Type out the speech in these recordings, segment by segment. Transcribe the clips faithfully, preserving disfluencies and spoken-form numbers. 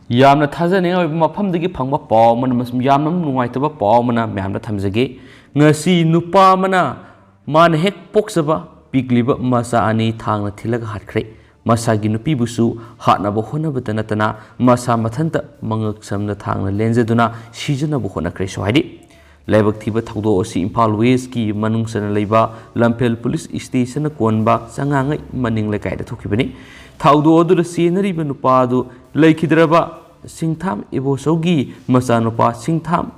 ꯌꯥꯝꯅ ꯊꯥꯖꯅꯤꯡꯉꯥꯏ ꯑꯣꯏꯕ ꯃꯐꯝꯗꯒꯤ ꯐꯪꯕ ꯄꯥꯎ ꯑꯃꯅ, ꯑꯃꯁꯨꯡ ꯌꯥꯝꯅ ꯅꯨꯡꯉꯥꯏꯇꯕ ꯄꯥꯎ ꯑꯃꯅ ꯃꯌꯥꯝꯗ ꯊꯝꯖꯒꯦ꯫ ꯉꯁꯤ ꯅꯨꯄꯥ ꯑꯃꯅ ꯃꯥꯅ ꯍꯦꯛ ꯄꯣꯛꯆꯕ ꯄꯤꯛꯂꯤꯕ ꯃꯆꯥ ꯑꯅꯤ ꯊꯥꯡꯅ ꯊꯤꯜꯂꯒ ꯍꯥꯠꯈ꯭ꯔꯦ꯫ ꯃꯁꯥꯒꯤ ꯅꯨꯄꯤꯕꯨꯁꯨ ꯍꯥꯠꯅꯕ ꯍꯣꯠꯅꯕꯇ ꯅꯠꯇꯅ ꯃꯁꯥ ꯃꯊꯟꯇ ꯃꯉꯛ ꯁꯝꯅ ꯊꯥꯡꯅ ꯂꯦꯟꯖꯗꯨꯅ ꯁꯤꯖꯅꯕ ꯍꯣꯠꯅꯈ꯭ꯔꯦꯁꯨ ꯍꯥꯏꯔꯤ꯫ ꯂꯥꯏꯕꯛ ꯊꯤꯕ ꯊꯧꯗꯣꯛ ꯑꯁꯤ ꯏꯝꯐꯥꯜ ꯋꯦꯁꯀꯤ ꯃꯅꯨꯡ ꯆꯟꯅ ꯂꯩꯕ ꯂꯝꯐꯦꯜ ꯄꯨꯂꯤꯁ ꯁ꯭ꯇꯦꯁꯟꯅ ꯀꯣꯟꯕ ꯆꯉꯥꯡꯉꯩ ꯃꯅꯤꯡ ꯂꯩꯀꯥꯏꯗ ꯊꯣꯛꯈꯤꯕꯅꯤ꯫ ꯊꯧꯗꯣꯛ ꯑꯗꯨꯗ ꯆꯦꯟꯅꯔꯤꯕ ꯅꯨꯄꯥ ꯑꯗꯨ ꯂꯩꯈꯤꯗ꯭ꯔꯕ ꯁꯤꯡꯊꯥꯝ ꯏꯕꯣꯆꯧꯒꯤ ꯃꯆꯥꯅꯨꯄꯥ ꯁꯤꯡꯊꯥꯝ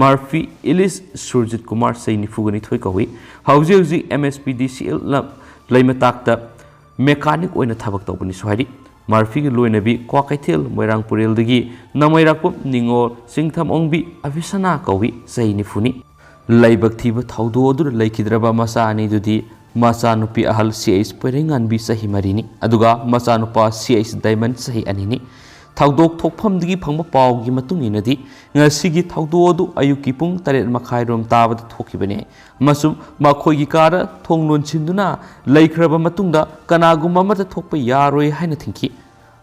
ꯃꯥꯔꯐꯤ ꯏꯂꯤꯁ ꯁꯨꯔꯖꯤꯠ ꯀꯨꯃꯥꯔ, ꯆꯍꯤ ꯅꯤꯐꯨꯒ ꯅꯤꯊꯣꯏ ꯀꯧꯏ꯫ ꯍꯧꯖꯤꯛ ꯍꯧꯖꯤꯛ ꯑꯦꯝ ꯑꯦꯁ ꯄꯤ ꯗꯤ ꯁꯤ ꯑꯦꯜ ꯂꯩꯃꯇꯥꯛꯇ ꯃꯦꯀꯥꯅꯤꯛ ꯑꯣꯏꯅ ꯊꯕꯛ ꯇꯧꯕꯅꯤꯁꯨ ꯍꯥꯏꯔꯤ꯫ ꯃꯥꯔꯐꯤꯒꯤ ꯂꯣꯏꯅꯕꯤ ꯀ꯭ꯋꯥꯀꯩꯊꯦꯜ ꯃꯣꯏꯔꯥꯡ ꯄꯨꯔꯦꯜꯗꯒꯤ ꯅꯃꯩꯔꯥꯛꯄꯝ ꯅꯤꯉꯣꯜ ꯁꯤꯡꯊꯥꯝ ꯑꯣꯡꯕꯤ ꯑꯕꯤꯁꯅꯥ ꯀꯧꯏ, ꯆꯍꯤ ꯅꯤꯐꯨꯅꯤ꯫ ꯂꯥꯏꯕꯛ ꯊꯤꯕ ꯊꯧꯗꯣꯛ ꯑꯗꯨꯗ ꯂꯩꯈꯤꯗ꯭ꯔꯕ ꯃꯆꯥ ꯑꯅꯤꯗꯨꯗꯤ ꯃꯆꯥꯅꯨꯄꯤ ꯑꯍꯜ ꯁꯤ ꯑꯩꯆ ꯄꯣꯏꯔꯩꯉꯥꯟꯕꯤ, ꯆꯍꯤ ꯃꯔꯤꯅꯤ, ꯑꯗꯨꯒ ꯃꯆꯥꯅꯨꯄꯥ ꯁꯤ ꯑꯩꯆ ꯗꯥꯏꯃꯟ, ꯆꯍꯤ ꯑꯅꯤꯅꯤ꯫ ꯊꯧꯗꯣꯛ ꯊꯣꯛꯐꯝꯗꯒꯤ ꯐꯪꯕ ꯄꯥꯎꯒꯤ ꯃꯇꯨꯡ ꯏꯟꯅꯗꯤ, ꯉꯁꯤꯒꯤ ꯊꯧꯗꯣꯛ ꯑꯗꯨ ꯑꯌꯨꯛꯀꯤ ꯄꯨꯡ ꯇꯔꯦꯠ ꯃꯈꯥꯏꯔꯣꯝ ꯇꯥꯕꯗ ꯊꯣꯛꯈꯤꯕꯅꯤ ꯑꯃꯁꯨꯡ ꯃꯈꯣꯏꯒꯤ ꯀꯥꯗ ꯊꯣꯡ ꯂꯣꯟꯁꯤꯟꯗꯨꯅ ꯂꯩꯈ꯭ꯔꯕ ꯃꯇꯨꯡꯗ ꯀꯅꯥꯒꯨꯝꯕ ꯑꯃꯠꯇ ꯊꯣꯛꯄ ꯌꯥꯔꯣꯏ ꯍꯥꯏꯅ ꯊꯤꯡꯈꯤ꯫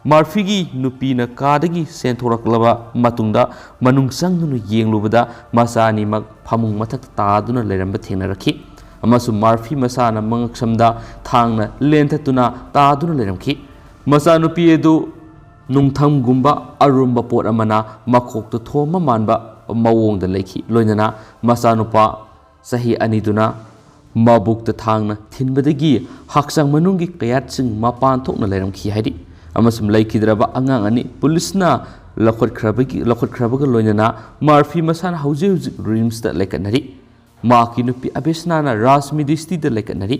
ꯃꯥꯔꯐꯤꯒꯤ ꯅꯨꯄꯤꯅ ꯀꯥꯗꯒꯤ ꯆꯦꯟꯊꯣꯔꯛꯂꯕ ꯃꯇꯨꯡꯗ ꯃꯅꯨꯡ ꯆꯪꯗꯨꯅ ꯌꯦꯡꯂꯨꯕꯗ ꯃꯆꯥ ꯑꯅꯤꯃꯛ ꯐꯃꯨꯡ ꯃꯊꯛꯇ ꯇꯥꯗꯨꯅ ꯂꯩꯔꯝꯕ ꯊꯦꯡꯅꯔꯛꯈꯤ ꯑꯃꯁꯨꯡ ꯃꯥꯔꯐꯤ ꯃꯁꯥꯅ ꯃꯉꯛꯁꯝꯗ ꯊꯥꯡꯅ ꯂꯦꯟꯊꯠꯇꯨꯅ ꯇꯥꯗꯨꯅ ꯂꯩꯔꯝꯈꯤ꯫ ꯃꯆꯥꯅꯨꯄꯤ ꯑꯗꯨ ꯅꯨꯡꯊꯪꯒꯨꯝꯕ ꯑꯔꯨꯝꯕ ꯄꯣꯠ ꯑꯃꯅ ꯃꯈꯣꯛꯇ ꯊꯣꯝꯕ ꯃꯥꯟꯕ ꯃꯑꯣꯡꯗ ꯂꯩꯈꯤ, ꯂꯣꯏꯅꯅ ꯃꯆꯥꯅꯨꯄꯥ ꯆꯍꯤ ꯑꯅꯤꯗꯨꯅ ꯃꯕꯨꯛꯇ ꯊꯥꯡꯅ ꯊꯤꯟꯕꯗꯒꯤ ꯍꯛꯆꯥꯡ ꯃꯅꯨꯡꯒꯤ ꯀꯌꯥꯠꯁꯤꯡ ꯃꯄꯥꯟ ꯊꯣꯛꯅ ꯂꯩꯔꯝꯈꯤ ꯍꯥꯏꯔꯤ꯫ ꯑꯃꯁꯨꯡ ꯂꯩꯈꯤꯗ꯭ꯔꯕ ꯑꯉꯥꯡ ꯑꯅꯤ ꯄꯨꯂꯤꯁꯅ ꯂꯧꯈꯠꯈ꯭ꯔꯕꯒꯤ, ꯂꯧꯈꯠꯈ꯭ꯔꯕꯒ ꯂꯣꯏꯅꯅ ꯃꯥꯔꯐꯤ ꯃꯁꯥꯅ ꯍꯧꯖꯤꯛ ꯍꯧꯖꯤꯛ ꯔꯤꯝꯁꯇ ꯂꯩꯈꯠꯅꯔꯤ꯫ ꯃꯍꯥꯛꯀꯤ ꯅꯨꯄꯤ ꯑꯕꯦꯁꯅꯥꯅ ꯔꯥꯖ ꯃꯤꯗꯤꯁꯇꯤꯗ ꯂꯩꯈꯠꯅꯔꯤ꯫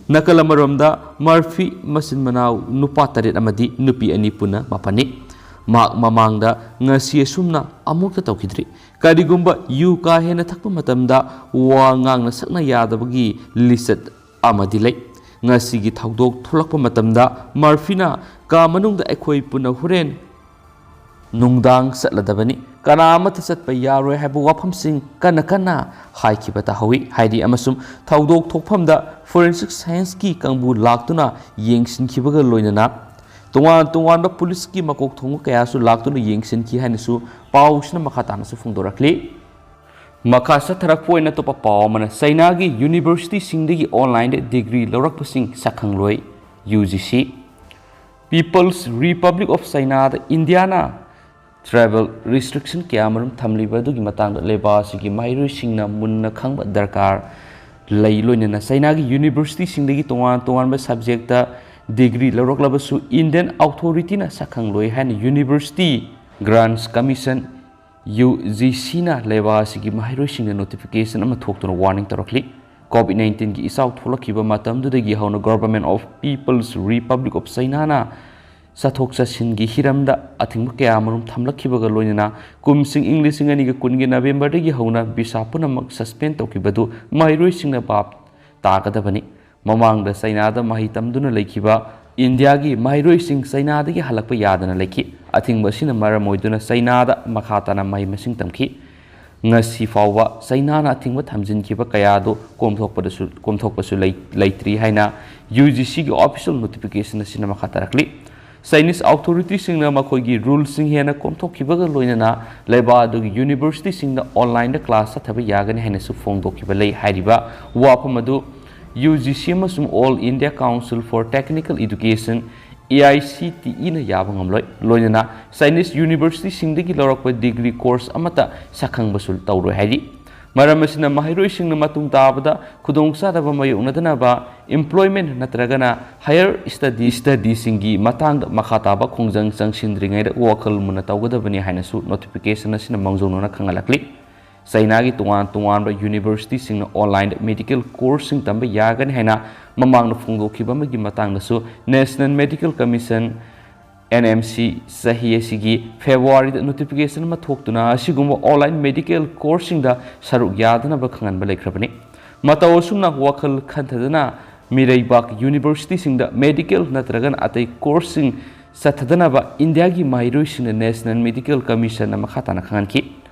ꯅꯥꯀꯜ ꯑꯃꯔꯣꯝꯗ ꯃꯥꯔꯐꯤ ꯃꯆꯤꯟ ꯃꯅꯥꯎ ꯅꯨꯄꯥ ꯇꯔꯦꯠ ꯑꯃꯗꯤ ꯅꯨꯄꯤ ꯑꯅꯤ ꯄꯨꯟꯅ ꯃꯥꯄꯟꯅꯤ꯫ ꯃꯍꯥꯛ ꯃꯃꯥꯡꯗ ꯉꯁꯤ ꯑꯁꯨꯝꯅ ꯑꯃꯨꯛꯇ ꯇꯧꯈꯤꯗ꯭ꯔꯤ꯫ ꯀꯔꯤꯒꯨꯝꯕ ꯌꯨ ꯀꯥ ꯍꯦꯟꯅ ꯊꯛꯄ ꯃꯇꯝꯗ ꯋꯥ ꯉꯥꯡꯅ ꯁꯛꯅ ꯌꯥꯗꯕꯒꯤ ꯂꯤꯆꯠ ꯑꯃꯗꯤ ꯂꯩ꯫ ꯉꯁꯤꯒꯤ ꯊꯧꯗꯣꯛ ꯊꯣꯛꯂꯛꯄ ꯃꯇꯝꯗ ꯃꯥꯔꯐꯤꯅ ꯀꯥ ꯃꯅꯨꯡꯗ ꯑꯩꯈꯣꯏ ꯄꯨꯟꯅ ꯍꯣꯔꯦꯟ ꯅꯨꯡꯗꯥꯡ ꯆꯠꯂꯗꯕꯅꯤ, ꯀꯅꯥ ꯑꯃꯠꯇ ꯆꯠꯄ ꯌꯥꯔꯣꯏ ꯍꯥꯏꯕ ꯋꯥꯐꯝꯁꯤꯡ ꯀꯟꯅ ꯀꯟꯅ ꯍꯥꯏꯈꯤꯕ ꯇꯥꯍꯧꯏ ꯍꯥꯏꯔꯤ꯫ ꯑꯃꯁꯨꯡ ꯊꯧꯗꯣꯛ ꯊꯣꯛꯐꯝꯗ ꯐꯣꯔꯦꯟꯁꯤꯛ ꯁꯥꯏꯟꯁꯀꯤ ꯀꯥꯡꯕꯨ ꯂꯥꯛꯇꯨꯅ ꯌꯦꯡꯁꯤꯟꯈꯤꯕꯒ ꯂꯣꯏꯅꯅ ꯇꯣꯉꯥꯟ ꯇꯣꯉꯥꯟꯕ ꯄꯨꯂꯤꯁꯀꯤ ꯃꯀꯣꯛ ꯊꯣꯡꯕ ꯀꯌꯥꯁꯨ ꯂꯥꯛꯇꯨꯅ ꯌꯦꯡꯁꯤꯟꯈꯤ ꯍꯥꯏꯅꯁꯨ ꯄꯥꯎꯁꯤꯅ ꯃꯈꯥ ꯇꯥꯅꯁꯨ ꯐꯣꯡꯗꯣꯔꯛꯂꯤ꯫ ꯃꯈꯥ ꯆꯠꯊꯔꯛꯄ ꯑꯣꯏꯅ ꯑꯇꯣꯞꯄ ꯄꯥꯎ ꯑꯃꯅ, ꯆꯩꯅꯥꯒꯤ ꯌꯨꯅꯤꯚꯔꯁꯤꯇꯤꯁꯤꯡꯗꯒꯤ ꯑꯣꯟꯂꯥꯏꯟꯗ ꯗꯤꯒ꯭ꯔꯤ ꯂꯧꯔꯛꯄꯁꯤꯡ ꯁꯛꯈꯪꯂꯣꯏ꯫ U G C. People's Republic of Chinaꯗ ꯏꯟꯗꯤꯌꯥꯅ ꯇ꯭ꯔꯥꯏꯕꯦꯜ ꯔꯤꯁꯇ꯭ꯔꯤꯛꯁꯟ ꯀꯌꯥꯃꯔꯨꯝ ꯊꯝꯂꯤꯕ ꯑꯗꯨꯒꯤ ꯃꯇꯥꯡꯗ ꯂꯩꯕꯥꯛ ꯑꯁꯤꯒꯤ ꯃꯍꯩꯔꯣꯏꯁꯤꯡꯅ ꯃꯨꯟꯅ ꯈꯪꯕ ꯗꯔꯀꯥꯔ ꯂꯩ꯫ ꯂꯣꯏꯅꯅ ꯆꯩꯅꯥꯒꯤ ꯌꯨꯅꯤꯚꯔꯁꯤꯇꯤꯁꯤꯡꯗꯒꯤ ꯇꯣꯉꯥꯟ ꯇꯣꯉꯥꯟꯕ ꯁꯕꯖꯦꯛꯇ ꯗꯤꯒ꯭ꯔꯤ ꯂꯧꯔꯛꯂꯕꯁꯨ ꯏꯟꯗꯤꯌꯟ ꯑꯣꯊꯣꯔꯤꯇꯤꯅ ꯁꯛꯈꯪꯂꯣꯏ ꯍꯥꯏꯅ university grants commission, U G ꯁꯤꯅ ꯂꯩꯕꯥꯛ ꯑꯁꯤꯒꯤ ꯃꯍꯩꯔꯣꯏꯁꯤꯡꯗ ꯅꯣꯇꯤꯐꯤꯀꯦꯁꯟ ꯑꯃ ꯊꯣꯛꯇꯨꯅ ꯋꯥꯔꯅꯤꯡ ꯇꯧꯔꯛꯂꯤ꯫ ꯀꯣꯚꯤꯗ ꯅꯥꯏꯟꯇꯤꯟꯒꯤ ꯏꯆꯥꯎ ꯊꯣꯛꯂꯛꯈꯤꯕ ꯃꯇꯝꯗꯨꯗꯒꯤ ꯍꯧꯅ Government of People's Republic of Chinaꯅ ꯆꯠꯊꯣꯛ ꯆꯠꯁꯤꯟꯒꯤ ꯍꯤꯔꯝꯗ ꯑꯊꯤꯡꯕ ꯀꯌꯥ ꯑꯃꯔꯣꯝ ꯊꯝꯂꯛꯈꯤꯕꯒ ꯂꯣꯏꯅꯅ ꯀꯨꯝꯁꯤꯡ ꯏꯪ ꯂꯤꯁꯤꯡ ꯑꯅꯤꯒ ꯀꯨꯟꯒꯤ ꯅꯕꯦꯝꯕꯔꯗꯒꯤ ꯍꯧꯅ ꯚꯤꯁꯥ ꯄꯨꯝꯅꯃꯛ ꯁꯁꯄꯦꯟ ꯇꯧꯈꯤꯕꯗꯨ ꯃꯍꯩꯔꯣꯏꯁꯤꯡꯅ ꯚꯥꯞ ꯇꯥꯒꯗꯕꯅꯤ꯫ ꯃꯃꯥꯡꯗ ꯆꯩꯅꯥꯗ ꯃꯍꯩ ꯇꯝꯗꯨꯅ ꯂꯩꯈꯤꯕ ꯏꯟꯗꯤꯌꯥꯒꯤ ꯃꯍꯩꯔꯣꯏꯁꯤꯡ ꯆꯩꯅꯥꯗꯒꯤ ꯍꯜꯂꯛꯄ ꯌꯥꯗꯅ ꯂꯩꯈꯤ꯫ ꯑꯊꯤꯡꯕ ꯑꯁꯤꯅ ꯃꯔꯝ ꯑꯣꯏꯗꯨꯅ ꯆꯩꯅꯥꯗ ꯃꯈꯥ ꯇꯥꯅ ꯃꯍꯩ ꯃꯁꯤꯡ ꯇꯝꯈꯤ꯫ ꯉꯁꯤ ꯐꯥꯎꯕ ꯆꯩꯅꯥꯅ ꯑꯊꯤꯡꯕ ꯊꯝꯖꯤꯟꯈꯤꯕ ꯀꯌꯥ ꯑꯗꯨ ꯀꯣꯝꯊꯣꯛꯄꯗꯁꯨ, ꯀꯣꯝꯊꯣꯛꯄꯁꯨ ꯂꯩ-, ꯂꯩꯇ꯭ꯔꯤ ꯍꯥꯏꯅ ꯌꯨ ꯖꯤ ꯁꯤꯒꯤ ꯑꯣꯐꯤꯁꯤꯌꯦꯜ ꯅꯣꯇꯤꯐꯤꯀꯦꯁꯟ ꯑꯁꯤꯅ ꯃꯈꯥ ꯇꯥꯔꯛꯂꯤ꯫ ꯆꯥꯏꯅꯤꯁ ꯑꯣꯊꯣꯔꯤꯇꯤꯁꯤꯡꯅ ꯃꯈꯣꯏꯒꯤ ꯔꯨꯜꯁꯤꯡ ꯍꯦꯟꯅ ꯀꯣꯝꯊꯣꯛꯈꯤꯕꯒ ꯂꯣꯏꯅꯅ ꯂꯩꯕꯥꯛ ꯑꯗꯨꯒꯤ ꯌꯨꯅꯤꯚꯔꯁꯤꯇꯤꯁꯤꯡꯗ ꯑꯣꯟꯂꯥꯏꯟꯗ ꯀ꯭ꯂꯥꯁ ꯆꯠꯊꯕ ꯌꯥꯒꯅꯤ ꯍꯥꯏꯅꯁꯨ ꯐꯣꯡꯗꯣꯛꯈꯤꯕ ꯂꯩ꯫ ꯍꯥꯏꯔꯤꯕ ꯋꯥꯐꯝ ꯑꯗꯨ ꯌꯨ ꯖꯤ ꯁꯤ ꯑꯃꯁꯨꯡ All India Council for Technical Education, A I C T ꯏꯅ ꯌꯥꯕ ꯉꯝꯂꯣꯏ꯫ ꯂꯣꯏꯅꯅ ꯆꯥꯏꯅꯤꯁ ꯌꯨꯅꯤꯚꯔꯁꯤꯇꯤꯁꯤꯡꯗꯒꯤ ꯂꯧꯔꯛꯄ ꯗꯤꯒ꯭ꯔꯤ ꯀꯣꯔꯁ ꯑꯃꯠꯇ ꯁꯛꯈꯪꯕꯁꯨ ꯇꯧꯔꯣꯏ ꯍꯥꯏꯔꯤ꯫ ꯃꯔꯝ ꯑꯁꯤꯅ ꯃꯍꯩꯔꯣꯏꯁꯤꯡꯅ ꯃꯇꯨꯡ ꯇꯥꯕꯗ ꯈꯨꯗꯣꯡꯆꯥꯗꯕ ꯃꯥꯌꯣꯛꯅꯗꯅꯕ employment ꯅꯠꯇ꯭ꯔꯒꯅ higher study, studyꯁꯤꯡꯒꯤ ꯃꯇꯥꯡꯗ ꯃꯈꯥ ꯇꯥꯕ ꯈꯣꯡꯖꯪ ꯆꯪꯁꯤꯟꯗ꯭ꯔꯤꯉꯩꯗ ꯋꯥꯈꯜ ꯃꯨꯟꯅ ꯇꯧꯒꯗꯕꯅꯤ ꯍꯥꯏꯅꯁꯨ ꯅꯣꯇꯤꯐꯤꯀꯦꯁꯟ ꯑꯁꯤꯅ ꯃꯥꯡꯖꯧꯅꯅ ꯈꯪꯍꯜꯂꯛꯂꯤ꯫ ꯆꯩꯅꯥꯒꯤ ꯇꯣꯉꯥꯟ ꯇꯣꯉꯥꯟꯕ ꯌꯨꯅꯤꯚꯔꯁꯤꯇꯤꯁꯤꯡꯅ ꯑꯣꯟꯂꯥꯏꯟꯗ ꯃꯦꯗꯤꯀꯦꯜ ꯀꯣꯔꯁꯁꯤꯡ ꯇꯝꯕ ꯌꯥꯒꯅꯤ ꯍꯥꯏꯅ ꯃꯃꯥꯡꯗ ꯐꯣꯡꯗꯣꯛꯈꯤꯕ ꯑꯃꯒꯤ ꯃꯇꯥꯡꯗꯁꯨ National Medical Commission, N M C, ꯆꯍꯤ ꯑꯁꯤꯒꯤ ꯐꯦꯕ꯭ꯔꯨꯋꯥꯔꯤꯗ ꯅꯣꯇꯤꯐꯤꯀꯦꯁꯟ ꯑꯃ ꯊꯣꯛꯇꯨꯅ ꯑꯁꯤꯒꯨꯝꯕ ꯑꯣꯟꯂꯥꯏꯟ ꯃꯦꯗꯤꯀꯦꯜ ꯀꯣꯔꯁꯁꯤꯡꯗ ꯁꯔꯨꯛ ꯌꯥꯗꯅꯕ ꯈꯪꯍꯟꯕ ꯂꯩꯈ꯭ꯔꯕꯅꯤ꯫ ꯃꯇꯧ ꯑꯁꯨꯝꯅ ꯋꯥꯈꯜ ꯈꯟꯊꯗꯅ ꯃꯤꯔꯩꯕꯥꯛ ꯌꯨꯅꯤꯚꯔꯁꯤꯇꯤꯁꯤꯡꯗ ꯃꯦꯗꯤꯀꯦꯜ ꯅꯠꯇ꯭ꯔꯒꯅ ꯑꯇꯩ ꯀꯣꯔꯁꯁꯤꯡ ꯆꯠꯊꯗꯅꯕ ꯏꯟꯗꯤꯌꯥꯒꯤ ꯃꯍꯩꯔꯣꯏꯁꯤꯡꯅ ꯅꯦꯁꯅꯦꯜ ꯃꯦꯗꯤꯀꯦꯜ ꯀꯃꯤꯁꯟꯅ ꯃꯈꯥ ꯇꯥꯅ ꯈꯪꯍꯟꯈꯤ꯫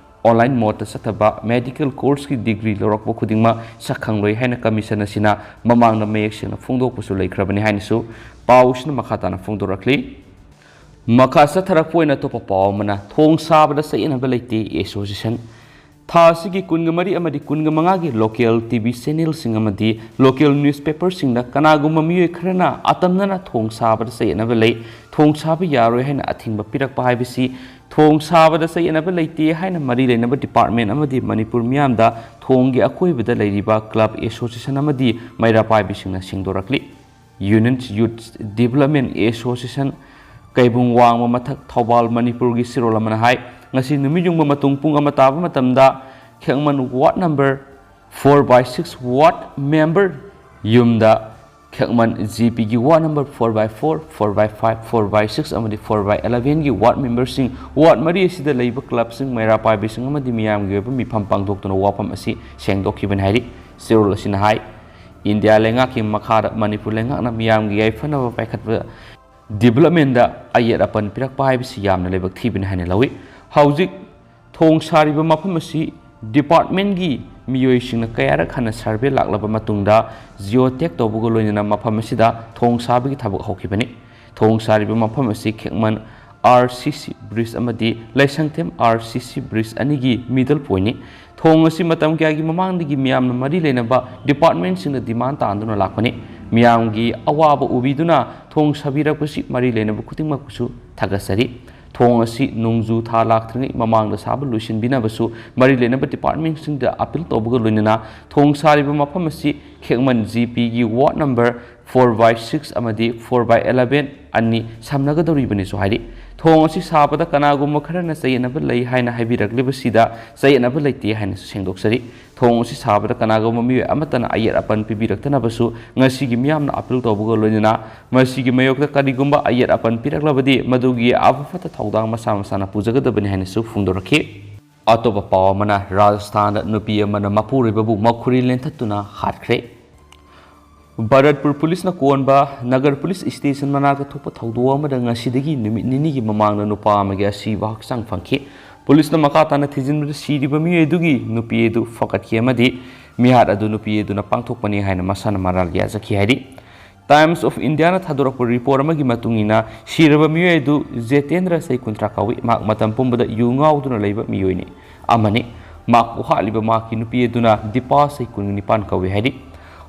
online mode ꯇ ꯆꯠꯊꯕ medical course ꯀꯤ degree ꯂꯧꯔꯛꯄ ꯈꯨꯗꯤꯡꯃꯛ ꯁꯛꯈꯪꯂꯣꯏ ꯍꯥꯏꯅ commission ꯑꯁꯤꯅ ꯃꯃꯥꯡꯗ ꯃꯌꯦꯛ ꯁꯦꯡꯅ ꯐꯣꯡꯗꯣꯛꯄꯁꯨ ꯂꯩꯈ꯭ꯔꯕꯅꯤ ꯍꯥꯏꯅꯁꯨ ꯄꯥꯎ ꯑꯁꯤꯅ ꯃꯈꯥ ꯇꯥꯅ ꯐꯣꯡꯗꯣꯔꯛꯂꯤ꯫ ꯃꯈꯥ ꯆꯠꯊꯔꯛꯄ ꯑꯣꯏꯅ ꯑꯇꯣꯞꯄ ꯄꯥꯎ ꯑꯃꯅ, ꯊꯣꯡ ꯁꯥꯕꯗ ꯆꯌꯦꯠꯅꯕ ꯂꯩꯇꯦ ꯑꯦꯁꯣꯁꯤꯌꯦꯁꯟ꯫ ꯊꯥ ꯑꯁꯤꯒꯤ ꯀꯨꯟꯒ ꯃꯔꯤ ꯑꯃꯗꯤ ꯀꯨꯟꯒ ꯃꯉꯥꯒꯤ local T V channel ꯁꯤꯡ ꯑꯃꯗꯤ local newspaper ꯁꯤꯡꯗ ꯀꯅꯥꯒꯨꯝꯕ ꯃꯤꯑꯣꯏ ꯈꯔꯅ ꯑꯇꯝꯅꯅ ꯊꯣꯡ ꯁꯥꯕꯗ ꯆꯌꯦꯠꯅꯕ ꯂꯩ, ꯊꯣꯡ ꯁꯥꯕ ꯌꯥꯔꯣꯏ ꯍꯥꯏꯅ ꯑꯊꯤꯡꯕ ꯄꯤꯔꯛꯄ ꯍꯥꯏꯕꯁꯤ ꯊꯣꯡ ꯁꯥꯕꯗ ꯆꯌꯦꯠꯅꯕ ꯂꯩꯇꯦ ꯍꯥꯏꯅ ꯃꯔꯤ ꯂꯩꯅꯕ department ꯑꯃꯗꯤ ꯃꯅꯤꯄꯨꯔ ꯃꯤꯌꯥꯝꯗ ꯊꯣꯡꯒꯤ ꯑꯀꯣꯏꯕꯗ ꯂꯩꯔꯤꯕ club association ꯑꯃꯗꯤ ꯃꯩꯔꯥ ꯄꯥꯏꯕꯤꯁꯤꯡꯅ ꯁꯦꯡꯗꯣꯔꯛꯂꯤ꯫ Union Youth Development Association, ꯀꯩꯕꯨꯡ ꯋꯥꯡꯃ ꯃꯊꯛ, ꯊꯧꯕꯥꯜ, ꯃꯅꯤꯄꯨꯔꯒꯤ ꯆꯦꯔꯣꯜ ꯑꯃꯅ ꯍꯥꯏ, ꯉꯁꯤ ꯅꯨꯃꯤꯠ ꯌꯨꯡꯕ ꯃꯇꯨꯡ ꯄꯨꯡ ꯑꯃ ꯇꯥꯕ ꯃꯇꯝꯗ ꯈꯦꯛꯃꯟ ward number four by six ward member ꯌꯨꯝꯗ ꯈꯦꯛꯃꯟ G P ꯒꯤ ward number four by four, four by five, four by six ꯑꯃꯗꯤ four by eleven ꯒꯤ ward member ꯁꯤꯡ, ward ꯃꯔꯤ ꯑꯁꯤꯗ ꯂꯩꯕ club ꯁꯤꯡ, ꯃꯩꯔꯥ ꯄꯥꯏꯕꯤꯁꯤꯡ ꯑꯃꯗꯤ ꯃꯤꯌꯥꯝꯒꯤ ꯑꯣꯏꯕ ꯃꯤꯐꯝ ꯄꯥꯡꯊꯣꯛꯇꯨꯅ ꯋꯥꯐꯝ ꯑꯁꯤ ꯁꯦꯡꯗꯣꯛꯈꯤꯕꯅꯤ ꯍꯥꯏꯔꯤ꯫ ꯆꯦꯔꯣꯜ ꯑꯁꯤꯅ ꯍꯥꯏ, ꯏꯟꯗꯤꯌꯥ ꯂꯩꯉꯥꯛꯀꯤ ꯃꯈꯥꯗ ꯃꯅꯤꯄꯨꯔ ꯂꯩꯉꯥꯛꯅ ꯃꯤꯌꯥꯝꯒꯤ ꯌꯥꯏꯐꯅꯕ ꯄꯥꯏꯈꯠꯄ development ꯗ ꯑꯌꯦꯠ ꯑꯄꯟ ꯄꯤꯔꯛꯄ ꯍꯥꯏꯕꯁꯤ ꯌꯥꯝꯅ ꯂꯥꯏꯕꯛ ꯊꯤꯕꯅꯤ ꯍꯥꯏꯅ ꯂꯧꯏ꯫ ꯍꯧꯖꯤꯛ ꯊꯣꯡ ꯁꯥꯔꯤꯕ ꯃꯐꯝ ꯑꯁꯤ department ꯀꯤ ꯃꯤꯑꯣꯏꯁꯤꯡꯅ ꯀꯌꯥꯔꯛ ꯍꯟꯅ survey ꯂꯥꯛꯂꯕ ꯃꯇꯨꯡꯗ geotag ꯇꯧꯕꯒ ꯂꯣꯏꯅꯅ ꯃꯐꯝ ꯑꯁꯤꯗ ꯊꯣꯡ ꯁꯥꯕꯒꯤ ꯊꯕꯛ ꯍꯧꯈꯤꯕꯅꯤ꯫ ꯊꯣꯡ ꯁꯥꯔꯤꯕ ꯃꯐꯝ ꯑꯁꯤ ꯈꯦꯛꯃꯟ R C C bridge ꯑꯃꯗꯤ ꯂꯩꯁꯪꯊꯦꯝ R C C bridge ꯑꯅꯤꯒꯤ middle point ꯅꯤ꯫ ꯊꯣꯡ ꯑꯁꯤ ꯃꯇꯝ ꯀꯌꯥꯒꯤ ꯃꯃꯥꯡꯗꯒꯤ ꯃꯤꯌꯥꯝꯅ ꯃꯔꯤ ꯂꯩꯅꯕ department ꯁꯤꯡꯗ demand ꯇꯥꯟꯗꯨꯅ ꯂꯥꯛꯄꯅꯤ꯫ ꯃꯤꯌꯥꯝꯒꯤ ꯑꯋꯥꯕ ꯎꯕꯤꯗꯨꯅ ꯊꯣꯡ ꯁꯥꯕꯤꯔꯛꯄꯁꯤ ꯃꯔꯤ ꯂꯩꯅꯕ ꯈꯨꯗꯤꯡꯃꯛꯄꯨꯁꯨ ꯊꯥꯒꯠꯆꯔꯤ꯫ ꯊꯣꯡ ꯑꯁꯤ ꯅꯣꯡꯖꯨ ꯊꯥ ꯂꯥꯛꯇ꯭ꯔꯤꯉꯩ ꯃꯃꯥꯡꯗ ꯁꯥꯕ ꯂꯣꯏꯁꯤꯟꯕꯤꯅꯕꯁꯨ ꯃꯔꯤ ꯂꯩꯅꯕ department ꯁꯤꯡꯗ appeal ꯇꯧꯕꯒ ꯂꯣꯏꯅꯅ ꯊꯣꯡ ꯁꯥꯔꯤꯕ ꯃꯐꯝ ꯑꯁꯤ ꯈꯦꯛꯃꯟ G P ꯒꯤ ward number four by six ꯑꯃꯗꯤ four by eleven ꯑꯅꯤ ꯁꯝꯅꯒꯗꯧꯔꯤꯕꯅꯤꯁꯨ ꯍꯥꯏꯔꯤ꯫ ꯊꯣꯡ ꯑꯁꯤ ꯁꯥꯕꯗ ꯀꯅꯥꯒꯨꯝꯕ ꯈꯔꯅ ꯆꯌꯦꯠꯅꯕ ꯂꯩ ꯍꯥꯏꯅ ꯍꯥꯏꯕꯤꯔꯛꯂꯤꯕꯁꯤꯗ ꯆꯌꯦꯠꯅꯕ ꯂꯩꯇꯦ ꯍꯥꯏꯅꯁꯨ ꯁꯦꯡꯗꯣꯛꯆꯔꯤ꯫ ꯊꯣꯡ ꯑꯁꯤ ꯁꯥꯕꯗ ꯀꯅꯥꯒꯨꯝꯕ ꯃꯤꯑꯣꯏ ꯑꯃꯠꯇꯅ ꯑꯌꯦꯠ ꯑꯄꯟ ꯄꯤꯕꯤꯔꯛꯇꯅꯕꯁꯨ ꯉꯁꯤꯒꯤ ꯃꯤꯌꯥꯝꯅ appeal ꯇꯧꯕꯒ ꯂꯣꯏꯅꯅ ꯃꯁꯤꯒꯤ ꯃꯥꯌꯣꯛꯇ ꯀꯔꯤꯒꯨꯝꯕ ꯑꯌꯦꯠ ꯑꯄꯟ ꯄꯤꯔꯛꯂꯕꯗꯤ ꯃꯗꯨꯒꯤ ꯑꯐ ꯐꯠꯇ ꯊꯧꯗꯥꯡ ꯃꯁꯥ ꯃꯁꯥꯅ ꯄꯨꯖꯒꯗꯕꯅꯤ ꯍꯥꯏꯅꯁꯨ ꯐꯣꯡꯗꯣꯔꯛꯈꯤ꯫ ꯑꯇꯣꯞꯄ ꯄꯥꯎ ꯑꯃꯅ, ꯔꯥꯖꯁꯊꯥꯟꯗ ꯅꯨꯄꯤ ꯑꯃꯅ ꯃꯄꯨꯔꯣꯏꯕꯕꯨ ꯃꯈꯨꯔꯤ ꯂꯦꯟꯊꯠꯇꯨꯅ ꯍꯥꯠꯈ꯭ꯔꯦ꯫ ꯚꯔꯠꯄꯨꯔ ꯄꯨꯂꯤꯁꯅ ꯀꯣꯟꯕ ꯅꯒꯔ ꯄꯨꯂꯤꯁ ꯁ꯭ꯇꯦꯁꯟ ꯃꯅꯥꯛꯇ ꯊꯣꯛꯄ ꯊꯧꯗꯣꯛ ꯑꯃꯗ ꯉꯁꯤꯗꯒꯤ ꯅꯨꯃꯤꯠ ꯅꯤꯅꯤꯒꯤ ꯃꯃꯥꯡꯗ ꯅꯨꯄꯥ ꯑꯃꯒꯤ ꯑꯁꯤꯕ ꯍꯛꯆꯥꯡ ꯐꯪꯈꯤ꯫ ꯄꯨꯂꯤꯁꯅ ꯃꯈꯥ ꯇꯥꯅ ꯊꯤꯖꯤꯟꯕꯗ ꯁꯤꯔꯤꯕ ꯃꯤꯑꯣꯏ ꯑꯗꯨꯒꯤ ꯅꯨꯄꯤ ꯑꯗꯨ ꯐꯒꯠꯈꯤ ꯑꯃꯗꯤ ꯃꯤꯍꯥꯠ ꯑꯗꯨ ꯅꯨꯄꯤ ꯑꯗꯨꯅ ꯄꯥꯡꯊꯣꯛꯄꯅꯤ ꯍꯥꯏꯅ ꯃꯁꯥꯅ ꯃꯔꯥꯜ ꯌꯥꯖꯈꯤ ꯍꯥꯏꯔꯤ꯫ Times of Indiaꯅ ꯊꯥꯗꯣꯔꯛꯄ ꯔꯤꯄꯣꯔꯠ ꯑꯃꯒꯤ ꯃꯇꯨꯡ ꯏꯟꯅ, ꯁꯤꯔꯕ ꯃꯤꯑꯣꯏ ꯑꯗꯨ ꯖꯦꯇꯦꯟꯗ꯭ꯔ, ꯆꯍꯤ ꯀꯨꯟꯊ꯭ꯔꯥ ꯀꯧꯏ꯫ ꯃꯍꯥꯛ ꯃꯇꯝ ꯄꯨꯝꯕꯗ ꯌꯨ ꯉꯥꯎꯗꯨꯅ ꯂꯩꯕ ꯃꯤꯑꯣꯏꯅꯤ ꯑꯃꯅꯤ꯫ ꯃꯍꯥꯛꯄꯨ ꯍꯥꯠꯂꯤꯕ ꯃꯍꯥꯛꯀꯤ ꯅꯨꯄꯤ ꯑꯗꯨꯅ ꯗꯤꯄꯥ, ꯆꯍꯤ ꯀꯨꯟꯅꯤꯄꯥꯟ ꯀꯧꯏ ꯍꯥꯏꯔꯤ꯫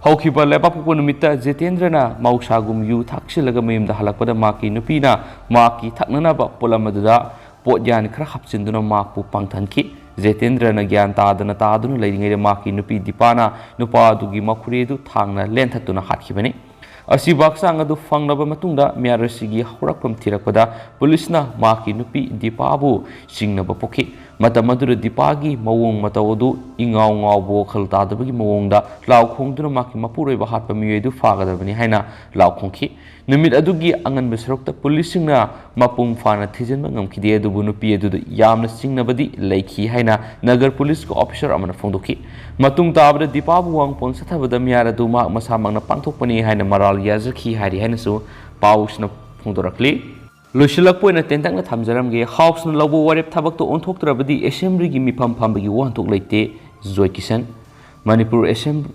ꯍꯧꯈꯤꯕ ꯂꯩꯕꯥꯛꯄꯣꯛꯄ ꯅꯨꯃꯤꯠꯇ ꯖꯦꯇꯦꯟꯗ꯭ꯔꯅ ꯃꯍꯧꯁꯥꯒꯨꯝ ꯌꯨ ꯊꯛꯆꯤꯜꯂꯒ ꯃꯌꯨꯝꯗ ꯍꯜꯂꯛꯄꯗ ꯃꯍꯥꯛꯀꯤ ꯅꯨꯄꯤꯅ ꯃꯍꯥꯛꯀꯤ ꯊꯛꯅꯅꯕ ꯄꯣꯠꯂꯝ ꯑꯗꯨꯗ ꯄꯣꯠꯌꯥꯟ ꯈꯔ ꯍꯥꯞꯆꯤꯟꯗꯨꯅ ꯃꯍꯥꯛꯄꯨ ꯄꯥꯡꯊꯟꯈꯤ꯫ ꯖꯦꯇꯦꯟꯗ꯭ꯔꯅ ꯒ꯭ꯌꯥꯟ ꯇꯥꯗꯅ ꯇꯥꯗꯨꯅ ꯂꯩꯔꯤꯉꯩꯗ ꯃꯍꯥꯛꯀꯤ ꯅꯨꯄꯤ ꯗꯤꯄꯥꯅ ꯅꯨꯄꯥ ꯑꯗꯨꯒꯤ ꯃꯈꯨꯔꯤ ꯑꯗꯨ ꯊꯥꯡꯅ ꯂꯦꯟꯊꯠꯇꯨꯅ ꯍꯥꯠꯈꯤꯕꯅꯤ꯫ ꯑꯁꯤꯕ ꯍꯛꯆꯥꯡ ꯑꯗꯨ ꯐꯪꯂꯕ ꯃꯇꯨꯡꯗ ꯃꯤꯍꯥꯠ ꯑꯁꯤꯒꯤ ꯍꯧꯔꯛꯐꯝ ꯊꯤꯔꯛꯄꯗ ꯄꯨꯂꯤꯁꯅ ꯃꯍꯥꯛꯀꯤ ꯅꯨꯄꯤ ꯗꯤꯄꯥꯕꯨ ꯆꯤꯡꯅꯕ ꯄꯣꯛꯈꯤ꯫ ꯃꯇꯝ ꯑꯗꯨꯗ ꯗꯤꯄꯥꯒꯤ ꯃꯑꯣꯡ ꯃꯇꯧ ꯑꯗꯨ ꯏꯉꯥꯎ ꯉꯥꯎꯕ, ꯋꯥꯈꯜ ꯇꯥꯗꯕꯒꯤ ꯃꯑꯣꯡꯗ ꯂꯥꯎ ꯈꯣꯡꯗꯨꯅ ꯃꯍꯥꯛꯀꯤ ꯃꯄꯨꯔꯣꯏꯕ ꯍꯥꯠꯄ ꯃꯤꯑꯣꯏ ꯑꯗꯨ ꯐꯥꯒꯗꯕꯅꯤ ꯍꯥꯏꯅ ꯂꯥꯎ ꯈꯣꯡꯈꯤ꯫ ꯅꯨꯃꯤꯠ ꯑꯗꯨꯒꯤ ꯑꯉꯟꯕ ꯁꯔꯨꯛꯇ ꯄꯨꯂꯤꯁꯁꯤꯡꯅ ꯃꯄꯨꯡ ꯐꯥꯅ ꯊꯤꯖꯤꯟꯕ ꯉꯝꯈꯤꯗꯦ, ꯑꯗꯨꯕꯨ ꯅꯨꯄꯤ ꯑꯗꯨꯗ ꯌꯥꯝꯅ ꯆꯤꯡꯅꯕꯗꯤ ꯂꯩꯈꯤ ꯍꯥꯏꯅ ꯅꯒꯔ ꯄꯨꯂꯤꯁꯀꯤ ꯑꯣꯐꯤꯁꯔ ꯑꯃꯅ ꯐꯣꯡꯗꯣꯛꯈꯤ꯫ ꯃꯇꯨꯡ ꯇꯥꯕꯗ ꯗꯤꯄꯥꯕꯨ ꯋꯥꯡꯄꯣꯟ ꯆꯠꯊꯕꯗ ꯃꯤꯍꯥꯠ ꯑꯗꯨ ꯃꯍꯥꯛ ꯃꯁꯥꯃꯛꯅ ꯄꯥꯡꯊꯣꯛꯄꯅꯤ ꯍꯥꯏꯅ ꯃꯔꯥꯜ ꯌꯥꯖꯈꯤ ꯍꯥꯏꯔꯤ ꯍꯥꯏꯅꯁꯨ ꯄꯥꯎꯁꯤꯅ ꯐꯣꯡꯗꯣꯔꯛꯂꯤ꯫ ꯂꯣꯏꯁꯤꯜꯂꯛꯄ ꯑꯣꯏꯅ ꯇꯦꯟꯇꯛꯅ ꯊꯝꯖꯔꯝꯒꯦ꯫ ꯍꯥꯎꯁꯅ ꯂꯧꯕ ꯋꯥꯔꯦꯞ ꯊꯕꯛꯇ ꯑꯣꯟꯊꯣꯛꯇ꯭ꯔꯕꯗꯤ ꯑꯦꯁꯦꯝꯕ꯭ꯂꯤꯒꯤ ꯃꯤꯐꯝ ꯐꯝꯕꯒꯤ ꯋꯥꯍꯟꯊꯣꯛ ꯂꯩꯇꯦ, ꯖꯣꯏ ꯀꯤꯁꯟ꯫ ꯃꯅꯤꯄꯨꯔ ꯑꯦꯁꯦꯝ-,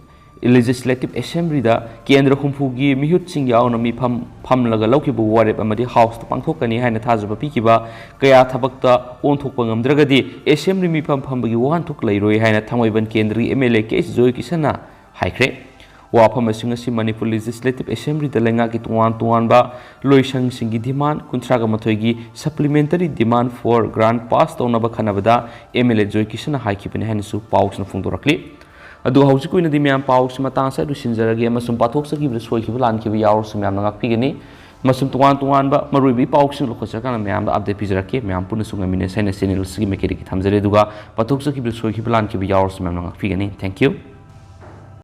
ꯂꯦꯖꯤꯁꯂꯦꯇꯤꯚ ꯑꯦꯁꯦꯝꯕ꯭ꯂꯤꯗ ꯀꯦꯟꯗ꯭ꯔ ꯍꯨꯝꯐꯨꯒꯤ ꯃꯤꯍꯨꯠꯁꯤꯡ ꯌꯥꯎꯅ ꯃꯤꯐꯝ ꯐꯝꯂꯒ ꯂꯧꯈꯤꯕ ꯋꯥꯔꯦꯞ ꯑꯃꯗꯤ ꯍꯥꯎꯁꯇ ꯄꯥꯡꯊꯣꯛꯀꯅꯤ ꯍꯥꯏꯅ ꯊꯥꯖꯕ ꯄꯤꯈꯤꯕ ꯀꯌꯥ ꯊꯕꯛꯇ ꯑꯣꯟꯊꯣꯛꯄ ꯉꯝꯗ꯭ꯔꯒꯗꯤ ꯑꯦꯁꯦꯝꯕ꯭ꯂꯤ ꯃꯤꯐꯝ ꯐꯝꯕꯒꯤ ꯋꯥꯍꯟꯊꯣꯛ ꯂꯩꯔꯣꯏ ꯍꯥꯏꯅ ꯊꯥꯡꯃꯩꯕꯟ ꯀꯦꯟꯗ꯭ꯔꯒꯤ ꯑꯦꯝ ꯑꯦꯜ ꯑꯦ ꯀꯦ ꯑꯦꯁ ꯖꯣꯏ ꯀꯤꯁꯟꯅ ꯍꯥꯏꯈ꯭ꯔꯦ꯫ ꯋꯥꯐꯝ ꯑꯁꯤꯡ ꯑꯁꯤ ꯃꯅꯤꯄꯨꯔ ꯂꯦꯖꯤꯁꯂꯦꯇꯤꯚ ꯑꯦꯁꯦꯝꯕ꯭ꯂꯤꯗ ꯂꯩꯉꯥꯛꯀꯤ ꯇꯣꯉꯥꯟ ꯇꯣꯉꯥꯟꯕ ꯂꯣꯏꯁꯪꯁꯤꯡꯒꯤ ꯗꯤꯃꯥꯟ ꯀꯨꯟꯊ꯭ꯔꯥꯒ ꯃꯥꯊꯣꯏꯒꯤ supplementary demand for grant pass ꯇꯧꯅꯕ ꯈꯟꯅꯕꯗ ꯑꯦꯝ ꯑꯦꯜ ꯑꯦ ꯖꯣꯏ ꯀꯤꯁꯟꯅ ꯍꯥꯏꯈꯤꯕꯅꯤ ꯍꯥꯏꯅꯁꯨ ꯄꯥꯎꯁꯤꯅ ꯐꯣꯡꯗꯣꯔꯛꯂꯤ꯫ ꯑꯗꯨ ꯍꯧꯖꯤꯛ ꯑꯣꯏꯅꯗꯤ ꯃꯌꯥꯝ ꯄꯥꯎꯁꯤ ꯃꯇꯥꯡ ꯑꯁꯤꯗ ꯂꯣꯏꯁꯤꯟꯖꯔꯒꯦ ꯑꯃꯁꯨꯡ ꯄꯥꯊꯣꯛꯆꯈꯤꯕꯗ ꯁꯣꯏꯈꯤꯕ ꯂꯥꯟꯈꯤꯕ ꯌꯥꯎꯔꯁꯨ ꯃꯌꯥꯝꯅ ꯉꯥꯛꯄꯤꯒꯅꯤ꯫ ꯑꯃꯁꯨꯡ ꯇꯣꯉꯥꯟ ꯇꯣꯉꯥꯟꯕ ꯃꯔꯨꯑꯣꯏꯕ ꯏ ꯄꯥꯎꯁꯤꯡ ꯂꯧꯈꯠꯆꯔꯀꯥꯟꯗ ꯃꯌꯥꯝꯗ update ꯄꯤꯖꯔꯛꯀꯦ꯫ ꯃꯌꯥꯝ ꯄꯨꯟꯅꯁꯨ ꯉꯝꯃꯤꯟꯅꯁꯦ ꯍꯥꯏꯅ channel ꯑꯁꯤꯒꯤ ꯃꯥꯏꯀꯩꯗꯒꯤ ꯊꯝꯖꯔꯤ꯫ ꯑꯗꯨꯒ ꯄꯥꯊꯣꯛꯆꯈꯤꯕꯗ ꯁꯣꯏꯈꯤꯕ ꯂꯥꯟꯈꯤꯕ ꯌꯥꯎꯔꯁꯨ ꯃꯌꯥꯝꯅ ꯉꯥꯛꯄꯤꯒꯅꯤ꯫ Thank you꯫